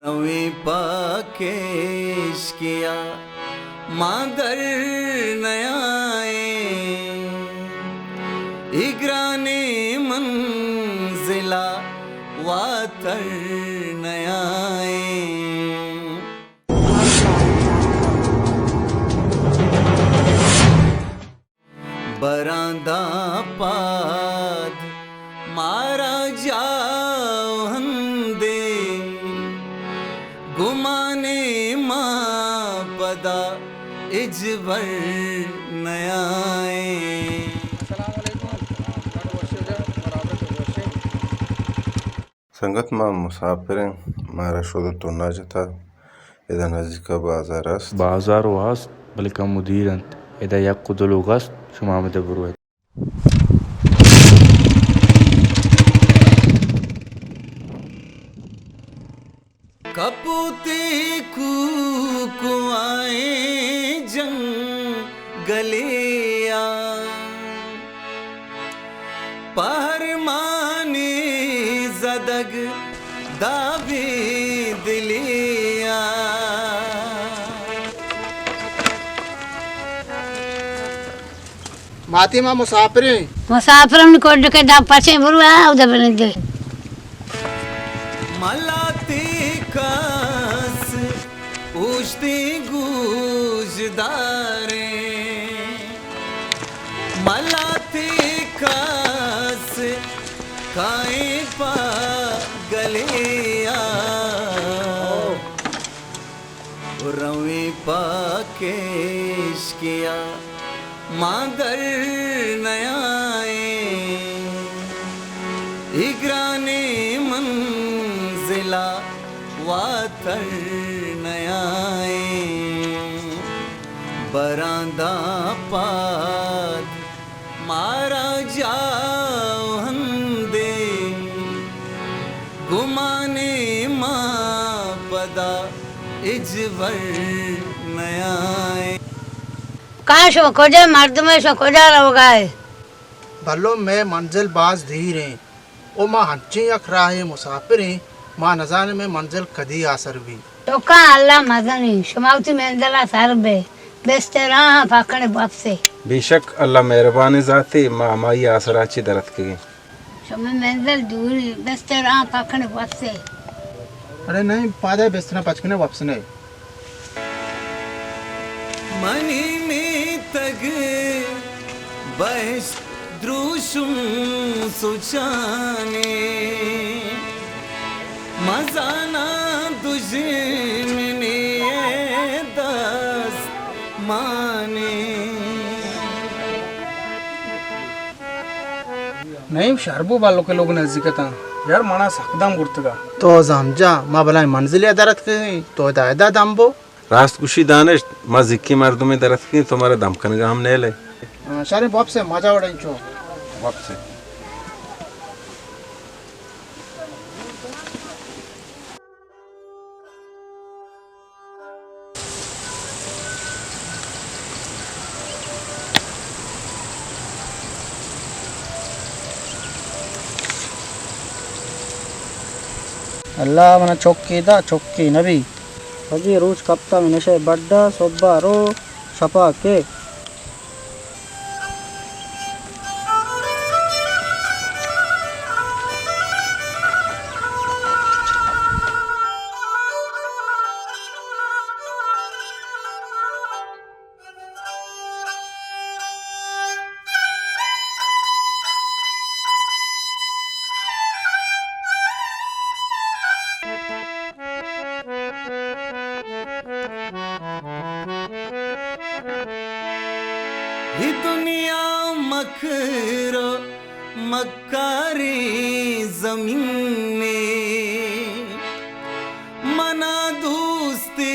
رویں پہ کیشکیا ما در نیائیں، اے گرانیں منزلا واتر نیائیں۔ براں داں پاد مارا جاہ ءُ ہندے، گمانے ما پدا ہچبر نیائیں۔ السلام علیکم۔ سنگت، ما مسافر ایں، مارا شد ءُ تنا جتا۔ ادا نزیک ءَ بازار است۔ بازار وَ است، بلے کم ءُ دیر اِنت۔ ادا یک ءُ دو لوگ است، شما ہمدا برو ات۔ کپوتے کوکوائیں جنگلے ءَ، پہرمانے زدگ دابیں دلے ءَ۔ ماتی ما مسافریں۔ مسافرم نی کوڈ کے دا پچیں برو آ، او دا بنے دے۔ ملاتے کس اوشتیں گوشداریں، ملاتے کس کائیں پہ گلے ءَ۔ رویں پہ کیشکیا ما در نیائیں، اے گرانیں منزلا واتر نیائیں۔ براں داں پاد مارا جاہ ءُ ہندے، گمانے ما پدا ہچبر نیائیں۔ کاں شما کجا مردم ئے، شما کجا روگا ئے؟ بلو، مئے منزل باز دیر ایں۔ او ما انچیں یک راہے مسافر ایں، ما نزانیں مئے منزل کدی آسر بیت۔ تو کاں اللہ مزنیں، شما وتی منزل ءَ سر بئے، بستر آہاں پکڑ ءُ وپسے۔ بے شک اللہ مہربانیں ذاتے، ما ہمائی آسرا چہ در اتکگیں۔ شمئے منزل دوریں، بستر آہاں پکڑ ءُ وپسے۔ اڑے نئیں، پادا بستراں پچ کنے وپسنے۔ منی میتگ بہشت دروشم سوچانے، مزاناں دژمنے دست مانے۔ نعیم، شر بو بالو کے لوگ نزیک اتاں۔ یار، منا سک دم گرتگا۔ تو زہم جا، ما بلائیں منزلے ءَ در اتکگیں، تو ادا ادا دم بو۔ راست گوشی دانشت، ما زکی مردمے در اتکگیں، تو مارا دم کنگا ہم نیلے۔ ہاں، شریں، واپس ہے، مزہ وڑیں چو۔ واپس ہے۔ اللہ منا چکے دا، چکے نبی۔ اجی روچ کپتا من نشے بڈا، صبح رو شپا کے۔ اے دنیا مکر ءُ مکاریں زمینے، منا دوستے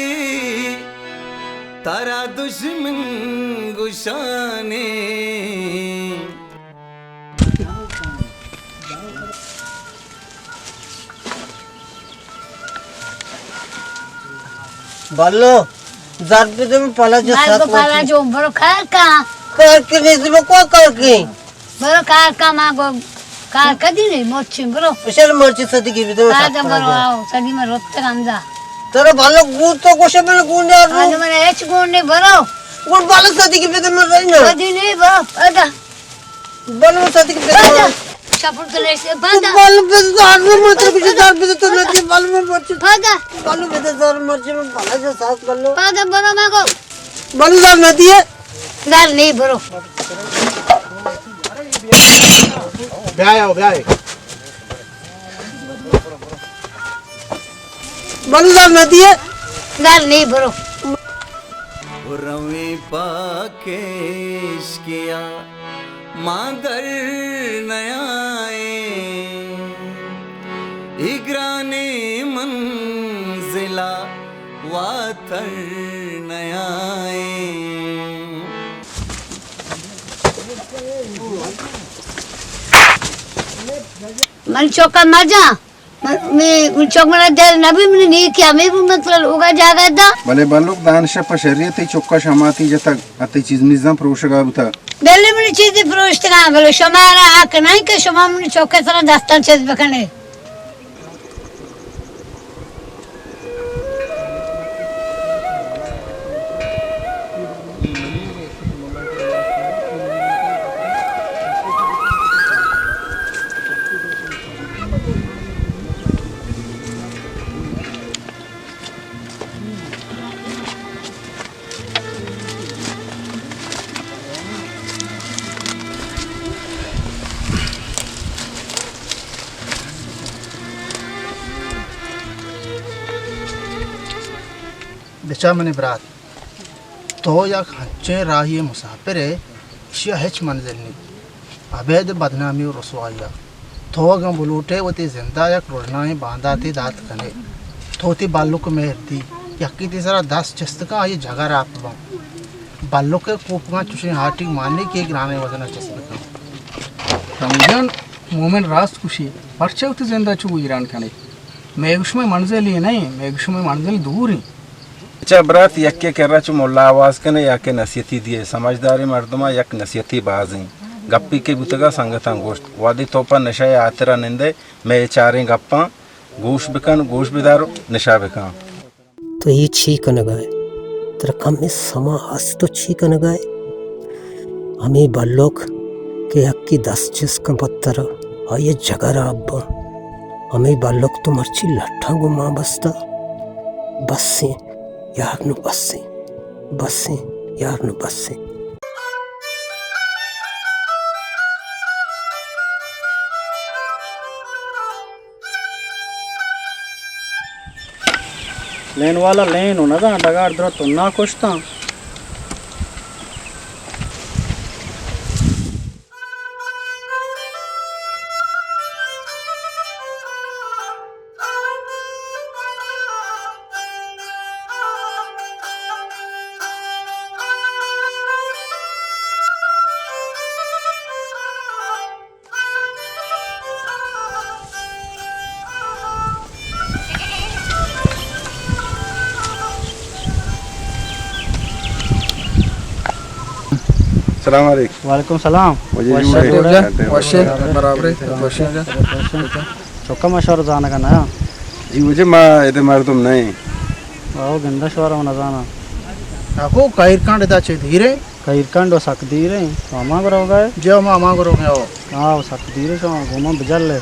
ترا دژمن گشانے۔ بلو، زر بدے من پلا جو مرگ سات پلا موتی۔ جو برو کار کا۔ کار کے نہیں، میں کو کار کے؟ برو کار کا، ما گو کار کدی نہیں، مرچی برو۔ اشل مرچی صدی کی بدے من بعد سات برو پلا جو۔ آؤ، صدی میں روپتے گندا۔ ترا بالو گون تو گوشے، من گون یار۔ آج من ہچ گون نہیں، برو۔ گون بالو سدی کی بدے من رہی نا۔ سدی نہیں، برو، ادا۔ بالو سدی کی بدے۔ ادا۔ شپر تو نہیں سے، پادا۔ بالو بدے تو ہر میں مطلب کچھ دار بدے تو نہ دی، بالو میں مرچی۔ پادا۔ بالو بدے دار مرچی میں بالا جو ساس بالو۔ پادا، برو میں کو۔ بالو دار نہ دیے۔ دار نہیں، برو۔ بیائے آؤ، بیائے۔ بلو زر نہ دیے۔ زر نہیں، برو۔ رویں پاکیش کیا ماں در نیائیں، اے گرانیں منزلا واتر نیائیں۔ من چوکا مجا۔ من، می، من چوک منا دل نبی، من نیکی ہمیں بھی مطلب اوگا جاگا دا۔ بلے بلوک دانش پہ شریعت چوکا شماتی جتگ، اتی چیز میزاں پروشگا بوتا۔ بلے من چیزی پروشتگا، بلے شمارا حق نہیں کہ شما من چوکے سرا دستان چیز بکنے۔ بچار منی برات، تو یک انچیں راہی ءِ مساپر ئے، ایشی ءَ ہچ منزل نیست۔ ابید بدنامی و رسوائی ءَ۔ تو اگاں بلوٹ ئے وتی زند ءَ یک رژنائیں بانداتے دات کن ئے۔ تو وتی بلک ءَ مہر دی، یکے تئی سرا دست چست کن، آئی ءِ جگر آپ باں۔ بلک ءِ کوپگاں چشیں ہاٹیگ مان ئے کہ گرانیں وزن ءَ چست بکن۔ رمضان، مومن راست گوشی، پرچا وتی زند ءَ چو ویران کن ئے؟ مئے گوشمئے منزل اے نہ ایں، مئے گوشمئے منزل دور ایں۔ بچار برات، یکے کرا چو ملا آواز کن ئے یا کہ نصیحتی دیئے، سمجھداریں مردماں یک نصیحتے باز ایں۔ گپے کہ بوتگا سنگتاں گوشت، وہدے تو پہ نشہ ءِ ہاترا نند ئے، مئے اے چاریں گپاں گوش بکن، گوش بدار و نشہ بکن۔ تو اے چی کنگا ئے؟ ترا کمے سما ہست تو چی کنگا ئے؟ ہمے بلک کہ یکے دست چست کن پہ ترا، آئی ءِ جگر آپ باں۔ ہمے بلک تو مرچی لٹاں گوں مان بستہ۔ بس ایں یار، نوں بس ایں، بس ایں یار، نوں بس ایں۔ لین والا لین و نزان ڈگار درا تنا کشتاں۔ السلام علیکم۔ وعلیکم السلام۔ واجہ وش جوڑ ئے؟ جوڑ ئے؟ وش ئے؟ برابر ئے؟ وش ئے؟ چکا ما شور زانگا نہ۔ جی واجہ، ما ادے مردم نہ ایں۔ آو گندہ شور نہ زانا۔ اکو کائر کانڈ ادا چے دیر ئے؟ کہیر کنڈ و سک دیر ایں، تو ہما گروگا ئے؟ جی، ما ہما گروگا ئے، او۔ ہاں، او سک دیر ایں، شما گوما بجل ئے۔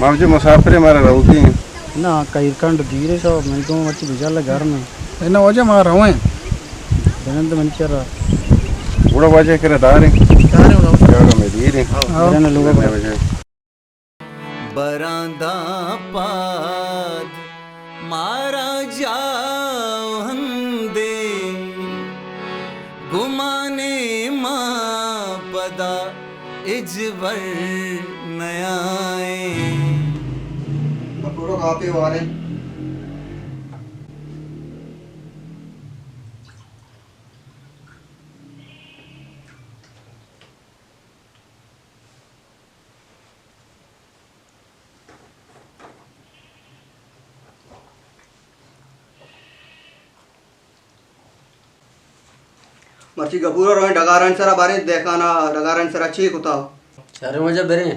ما واجہ مسافر ایں، مارا روگی ایں۔ نا، کہیر کنڈ دیر ایں، شما من گوما مرچی بجل ئے گرم ایں۔ اے نا واجہ، ما رویں۔ بنند من کرا۔ گڑا واجہ کرا داریں۔ داریں، گڑا۔ جاگہ میں دیر ایں۔ ہاں۔ بنند لوگا۔ واجہ۔ براں داں پاد مارا جاہ و ہندے، گمانے ما پدا ہچبر نیائیں۔ بکورو کافی واریں۔ مرچی گپور ءَ رویں ڈگارانی سرا، باریں دہکان ءَ ڈگارانی سرا چی کتا؟ شریں واجہ بریں۔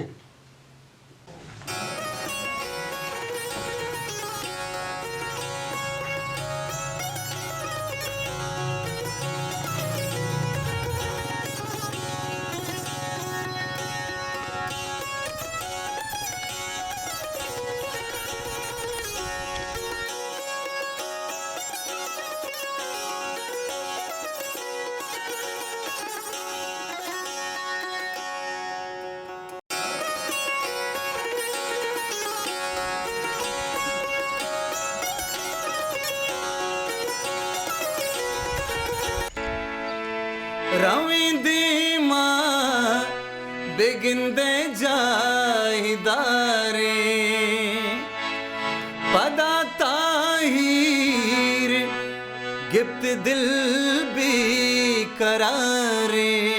رویں دیما بگندئے جاہداریں، پدا تاہیر گپت دل بے قراریں۔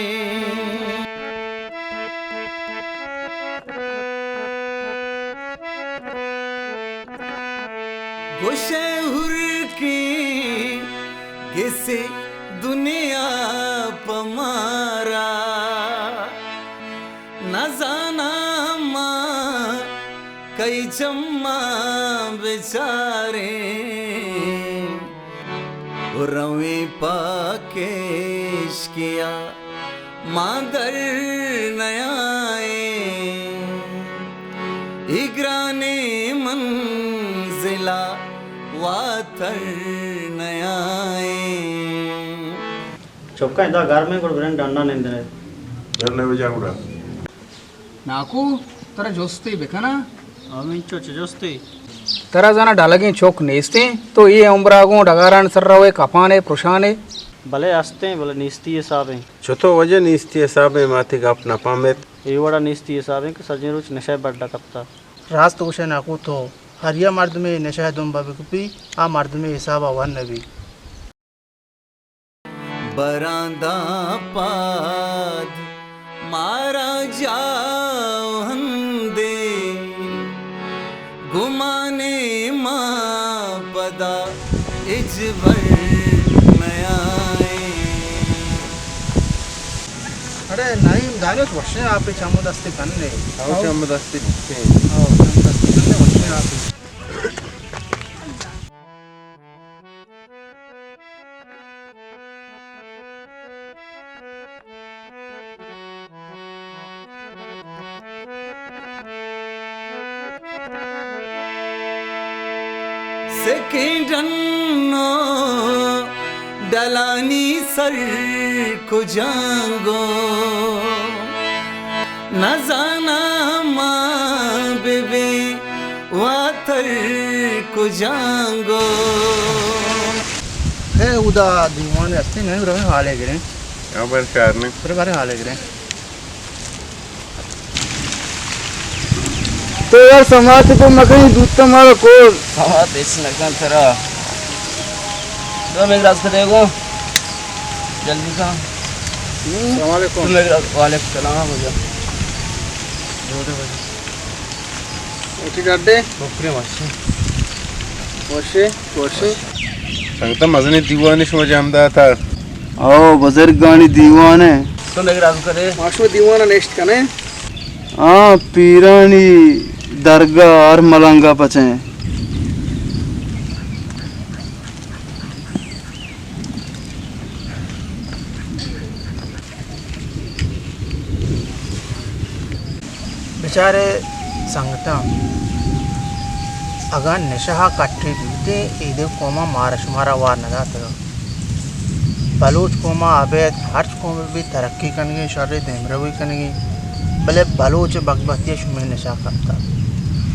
گوشئے ہرکیں گسے دنیا پہ مارا، نزاناں ما کئی چماں بچاریں۔ و رویں پہ کشکیا ما در نیائیں، اے گرانیں منزلا واتر نیائیں۔ چکاں ادا گرمیں، گڑ برن ڈنڈا نندنے۔ برن بجا گڑا۔ ناکو، ترا جستے بکناں؟ ہمینچو چہ جستے؟ ترا زاناں ڈلگیں چک نیستیں، تو اے عمرا گوں ڈگارانی سر روئے، کپانے، پرشانے؟ بلے استیں، بلے نیستی حسابیں۔ چتو وجہ نیستی حسابیں، ما تئی گپ نہ پہمیت۔ اے وڑا نیستی حسابیں کہ سجیں روچ نشہ بڈا کپتا۔ راست گوشے ناکو تو، ہر یا مردمے نشہ دمبا بکپی، آ مردمے حسابا ون نبی۔ براں داں پاد مارا جاہ و ہندے، گمانے ما پدا ہچبر نیائیں۔ اڑے نعیم، دانت وشیں آپے چم دستی کن نے۔ او چم دستی بکیں۔ او چم دستی کن نے وشیں آپے۔ سکیں ڈن و ڈلانی سر کجاں گوں، نزاناں ما ببیں واتر کجاں گوں۔ اے اودا دیوان ہستیں، نئیں رویں حالے گریں۔ ہاں، بر شہر نے۔ بر بارے حالے گریں۔ تو یار سماعت پہ مکنی، دوتا مارا کول۔ سماعت ہچ نکن ترا۔ تو میگ راز کدے گو۔ جلدی کن۔ السلام علیکم۔ تو میگ راز، وعلیکم السلام بجا۔ وتی ڈڈے؟ بکرے وشے۔ وشے، وشے۔ سنگتا مزنیں دیوانے شما جام داتا۔ او بزرگانی دیوانے۔ تو میگ راز کدے؟ ما شما دیوانا نشت کنے۔ آ پیرانی درگاہ ہر ملنگا پچیں۔ بچارے سنگتاں، اگاں نشہ ءَ کٹے بوتیں، ایدگہ قوماں مارا شمارا وار نہ داتگ۔ بلوچ قوم ءَ ابید ہرچ قوم بہ بیت ترقی کنگی، شر ءِ دیمروی کنگی، بلے بلوچ ءِ بدبختی ءَ شمئے نشہ کپتگ۔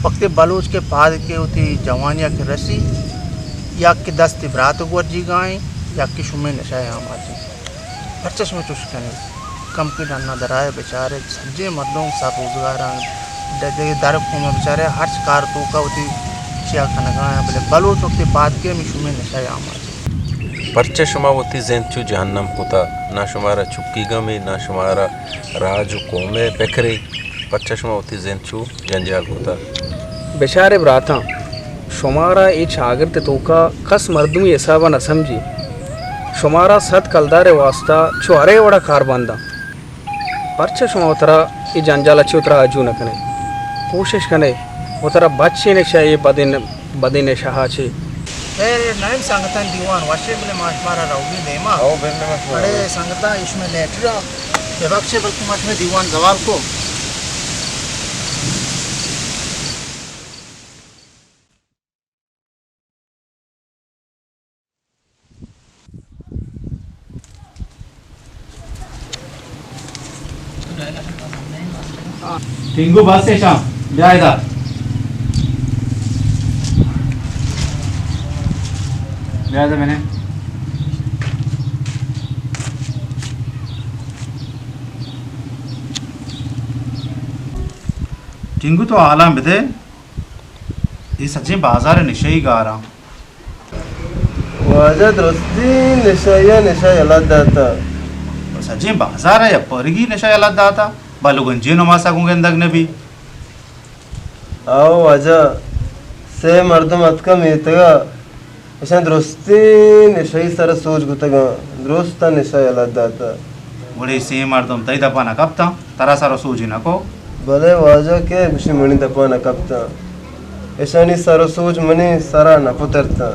وقتے بلوچ کہ پاد کہ وتی جوانی ءَ کہ رسی، یا کہ دست برات گورجیگا ایں، یا کہ شمئے نشہ ءَ آماچ ایں۔ پرچا شما چوش کن ئے؟ کمکے ڈنا درائے بچارے، سجیں مردم سر روزگاراں، دگہ در قوم بچارے ہرچ کار توکا وتی چیا کنگا ایں، بلے بلوچ وقتے پاد کے ہمے شمئے نشہ ءَ آماچ۔ پرچا شما وتی زند چو جہنم کتا؟ نہ شمارا چکیگ ہمے، نہ شمارا راج و قوم ءِ پکرے، پرچا شما وتی زند چو جنجال کتا؟ بچارے براتاں، شمارا اے چاگرد ءِ توکا کس مردمی حساب ءَ نہ سمجھی۔ شمارا صد کلدار ءِ واسطہ چو ہرے وڑا کار بنداں۔ پرچا شما وترا اے جنجال ءَ چہ وترا آجو نہ کن ئے؟ کوشش کن ئے وترا بچین ئے چہ اے بدیں، بدیں نشہ ءَ چہ۔ خیر، نعیم سنگتانی دیوان وشیں، بلے ما شمارا روگی دیما۔ او، بل ما شمارا اڑے روگی۔ سنگتاں، ایشمئے لیٹر ءَ ببخشے، بلکہ ما شمئے دیوان زوال کو۔ ٹینگو بس ہے شام، بیا ادا۔ بیا ادا میں نے۔ انگو تو حالاں بدے، اے سجیں بازار نشئی گاراں۔ واجہ درستی نشئی ءَ نشہ یلہ داتا۔ سجیں بازار ءَ یپرگی نشہ یلہ داتا، بلو گنجی نماسا گوں گندگ نبی۔ آو واجہ، سے مردم اتکا میتگا، اشاں درستیں نشئی سر سوج کتگاں، درستاں نشہ یلہ داتا۔ گڑے سے مردم تئی دپا نہ کپتاں، ترا سر سوجی نہ کو؟ بلے واجہ، کہ گوشی منی دپا نہ کپتاں، اشانی سر سوج منی سرا نہ پترتاں۔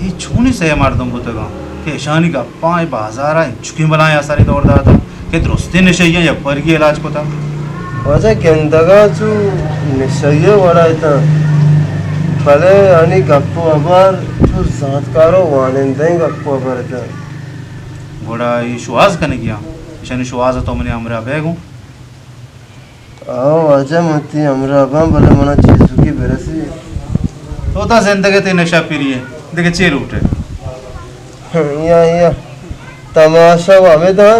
اے چونیں سے مردم بوتگاں کہ اشانی گپاں اے بازارا انچکیں بلاہیں اثرے دور داتا؟ کہ درستیں نشئی ءَ یپرگی علاج کتگ۔ واجہ گندگ ءَ چو نشئی ءِ وڑ ءَ اتاں، بلے آنی گپ ءُ ہبر چو زانتکار ءُ وانندہیں گپ ءُ ہبر اتاں۔ گڑا اے شوہاز کنگی آں، اشانی شوہاز ءَ تو منی ہمراہ بئے گوں۔ آ واجہ، من تئی ہمراہ باں، بلے منا چیزوکی برسی۔ تو تا زندگ ءَ تئی نشہ پیری ئے، دگہ چے لوٹ ئے؟ یا، یا، تماشا و ہمے داں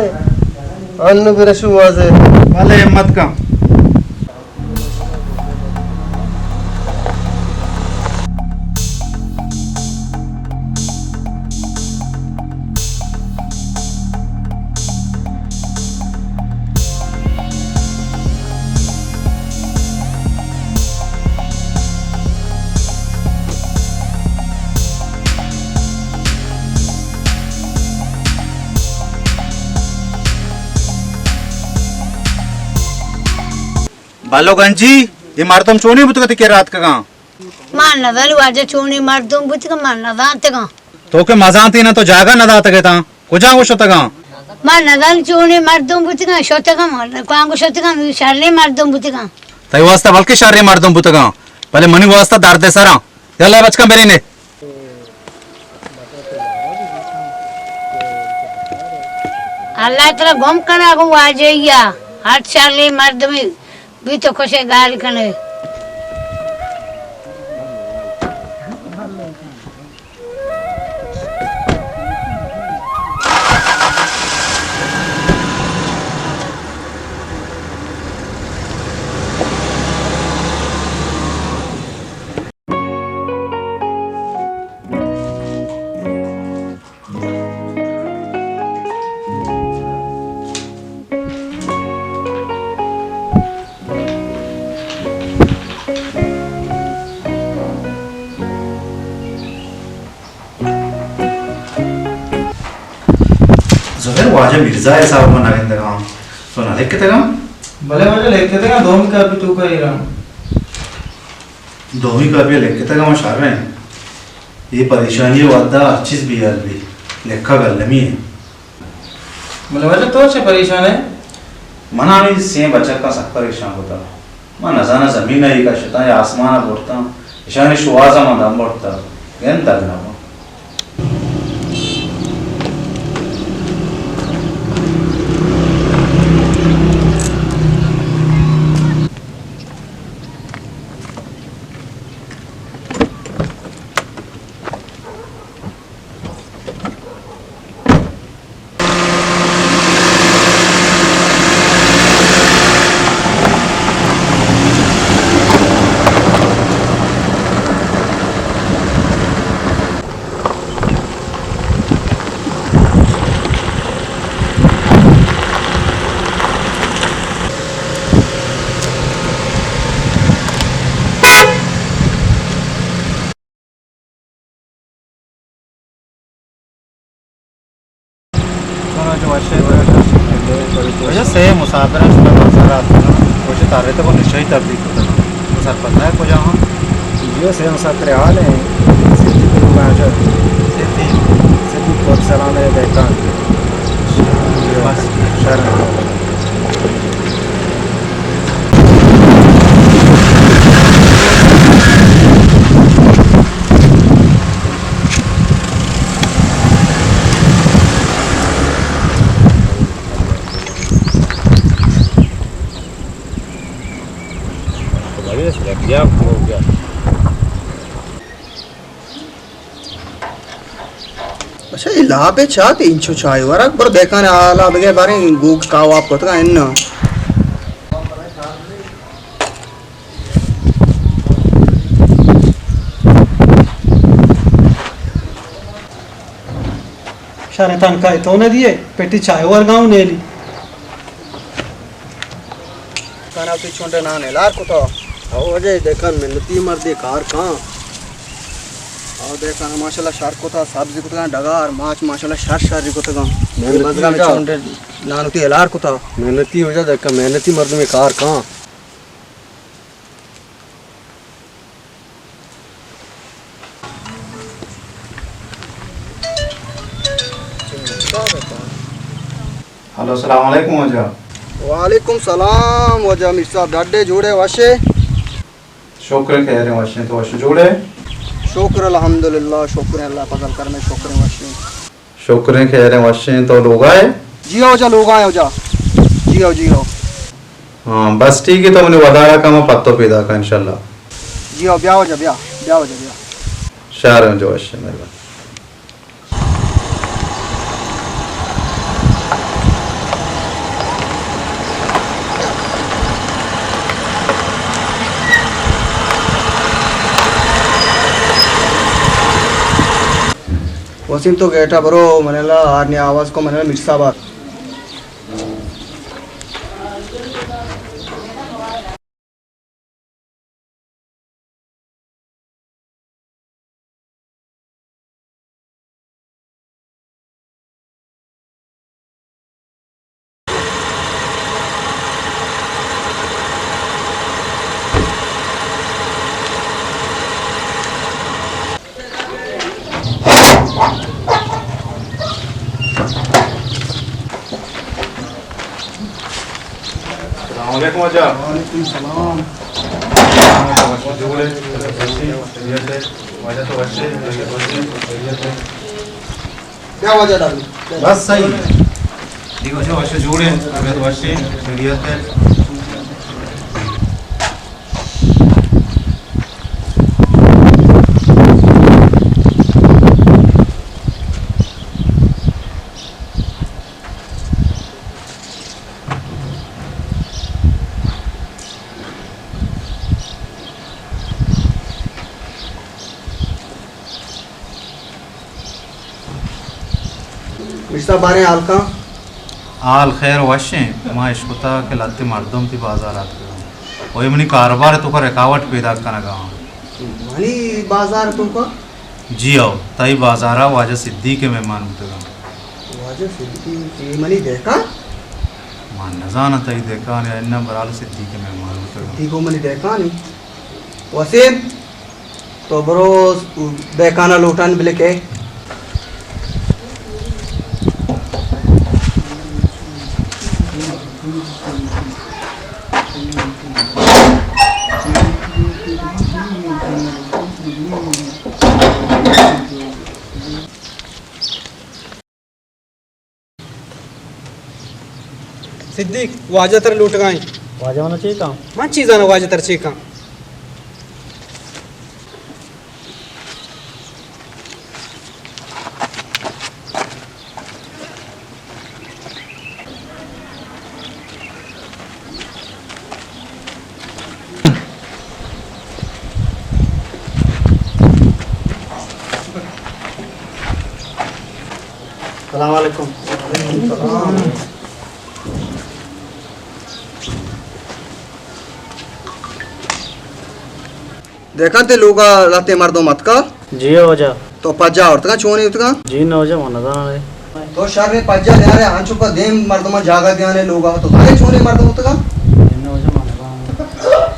انو برشو واجہ۔ بلے ہمت کن۔ بلو گنجی، اے مردم چونیں بوتگ ات کہ راتکگاں؟ ما نزانیں واجہ چونیں مردم بوتگاں، ما نزانتگاں۔ تو کہ مزانتی نہ، تو جاگہ نہ داتگ اتاں، کجا گو شتگاں؟ ما نزانیں چونیں مردم بوتگاں، شتگاں، ما کوانگو شتگاں، شریں مردم بوتگاں۔ تئی واسطہ بلکیں شریں مردم بوتگاں، بلے منی واسطہ درد سراں۔ یلا بچکاں برین ئے۔ اللہ ترا گم کنا گو واجہ یا، ہر شریں مردمی بی تو کشے گال کنے۔ زبیر، واجہ مرزا ءِ حساب ءَ من نہ گندگاں، تو نہ لکھتگاں؟ بلے واجہ لکھتگاں، دومی کاپی توکا ایراں۔ دومی کاپی ءَ لکھتگاں، شر ایں۔ اے پریشانی ءِ وھد ءَ ہر چیز بے حال بی، لکھگ المی ایں۔ بلے واجہ تو چے پریشان ئے؟ من ہمے سئیں بچکاں سک پریشان کتگ۔ من نزاناں زمین ءَ اے کشتاں یا آسمان ءَ برتاں، اشانی شوہاز ءَ من دم برتگ، گندگ نہ باں۔ واجہ، سے مسافر اَنت، شمئے بازار ءَ اتکگ اَنت، گوش ئے ترّ اتگ ءُ نشئی تبدیل کتگ اَنت۔ تو سرپد نہ ئے کجا اَنت؟ جی، سے مسافر حال ایں، سدی تو واجہ۔ سدی؟ سدی کوٹ سلام ءِ دہکان۔ بس۔ شہر ءَ۔ اچھا، اے لاپ ءَ چات انچو چائے ورگ، برو دہکان ءِ حالا بگے، باریں گوک کاو آپ کتگا اناں۔ شر، تنخواہ تو نہ دیئے، پٹی چائے ورگاؤں نیلی۔ کنا تی چونڈے نان ہلار کتا۔ او واجہ، دہکان محنتی مردے، کار کاں۔ او دہکان ماشاءاللہ شر کتا، سبزی کتگاں، ڈگار ماچ ماشاءاللہ شر شری کتگاں۔ محنتی بزگاں واجہ۔ چونڈے نان تی ہلار کتا۔ محنتی واجہ، دہکان محنتی مردمے، کار کاں۔ ہلو، السلام علیکم واجہ۔ وعلیکم سلام واجہ میر صاحب، ڈڈے جوڑے وشے؟ شکر خیر وشیں، تو وش جوڑے؟ شکر الحمدللہ، شکر اللہ فضل کرمے، شکر وشیں۔ شکریں خیریں وشیں، تو لوگا ئے؟ جی ہو جا، لوگا ئے ہو جا۔ جی ہو، جی ہو۔ ہاں، بس ٹھیک ہے، تو منی ودارا کما پتو پیدا کا انشاءاللہ۔ جی ہو، بیا ہو جا، بیا، بیا ہو جا، بیا۔ شہر ہوں جو وشیں، مہربانی۔ وسیم تو گیٹا برو، منلا آرنی آواز کو، منلا میر صاحب آ۔ السلام علیکم واجہ۔ وعلیکم السلام۔ واجہ تو وشے، خیریت ہے؟ واجہ تو وشے، خیریت ہے؟ بیا واجہ ڈاکٹر۔ بس صحیح۔ ٹھیک ہے، واجہ وشے جوڑے، طبیعت وشے، خیریت ہے؟ میر صاحب باریں حال کن؟ حال خیر وشیں، ما اشکتا کہ لہتے مردم تی بازار آتکگاں و اے منی کاروبار توکا رکاوٹ پیداک کنگا آں۔ منی بازار توکا؟ جی ہو، تئی بازارا واجہ صدیق ء مہمان بوتگاں۔ واجہ صدیق، اے منی دہکان؟ من نزاناں تئی دہکان یا اناں، برحال صدیق ء مہمان بوتگاں۔ صدیق و منی دہکان ایں۔ وسیم، تو برو دہکانا لوٹان بلے کہ۔ صدیق، واجہ ترا لوٹگا ایں۔ واجہ منا چے کن؟ من چی زاناں واجہ ترا چے کن؟ السلام علیکم۔ دہکان، تئی لوگا لہتے مردم اتکا؟ جی ہو واجہ۔ تو پجا آورتگاں، چونیں بوتگاں؟ جی نہ واجہ، من نزاناں۔ تو شریں پجا نیارے، انچو پہ دیم مردماں جاگہ دیانے لوگا، تو زانے چونیں مردم بوتگاں؟ جی نہ واجہ، من نزاناں۔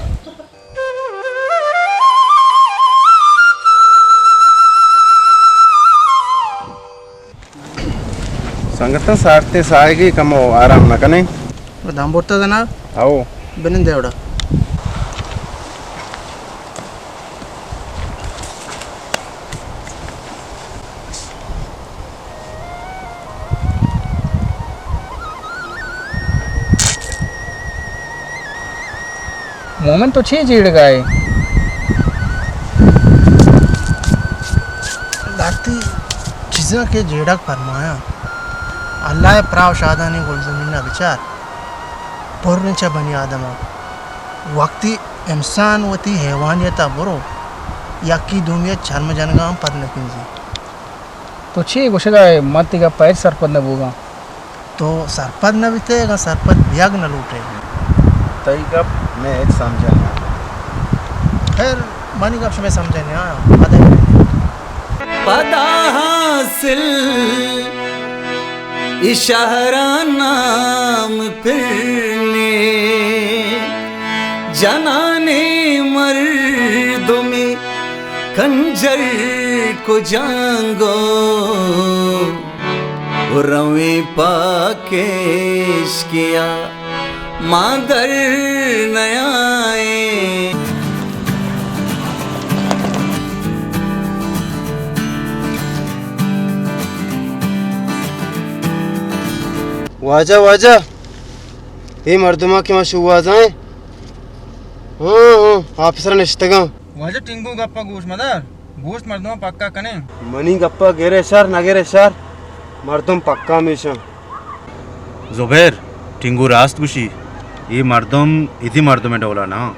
سنگتاں، سارتیں ساہگے، کمو آرام نہ کنیں؟ دم برتا جناب۔ ہو۔ بنندے اوڑا۔ مومن، تو چے جیڑگا ئے؟ لہتے چیزاں کہ جیڑگ پرمایاں۔ اللہ ء پراہ و شادانیں گلزمین ء بچار، پریں چہ بنی آدم ء۔ وقتی انسان وتی حیوانیت ء برو، یکی دومی ء چرم جنگا ہم پد نہ کنزی۔ تو چے گوشگ ءَ ئے؟ من تئی گپ ءَ ہچ سرپد نہ بوگ ءَ آں۔ تو سرپد نہ بیت ئے، اگاں سرپد بیگ نہ لوٹ ئے۔ تئی گپ مئے ہچ سمجھ ءَ نہ آں۔ خیر، منی گپ شمئے سمجھ ءَ نہ آں، پدا۔ پدا حاصل اے شہر ءَ نام پرنے، جنانیں مردمے کنجر کجانگو، رویں پاکیشکیا ما در نیائیں۔ واجہ، واجہ، اے مردماں کہ ما شوہازاں۔ ہاں، ہاں، آفیسر نشتگاں۔ واجہ ٹنگو گپا گوش مدار، گوشت مردماں پکا کنیں۔ منی گپا گرے شر نہ گرے شر، مردم پکا میشاں۔ زبیر، ٹنگو راست گوشی، اے مردم ادی مردم ڈولا نہ۔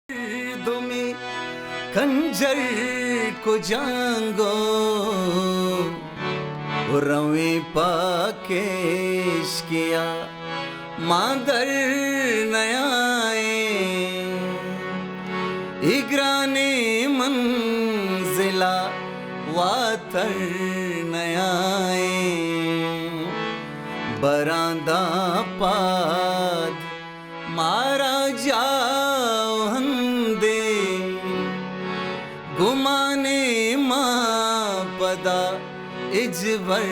مردمے کنجر کجانگو، رویں پاکیشکیا ما در نیائیں۔ اے گرانیں منزلا واتر نیائیں۔ براں داں پاد مارا جاہ و ہندے، گمانے ما پدا ہچبر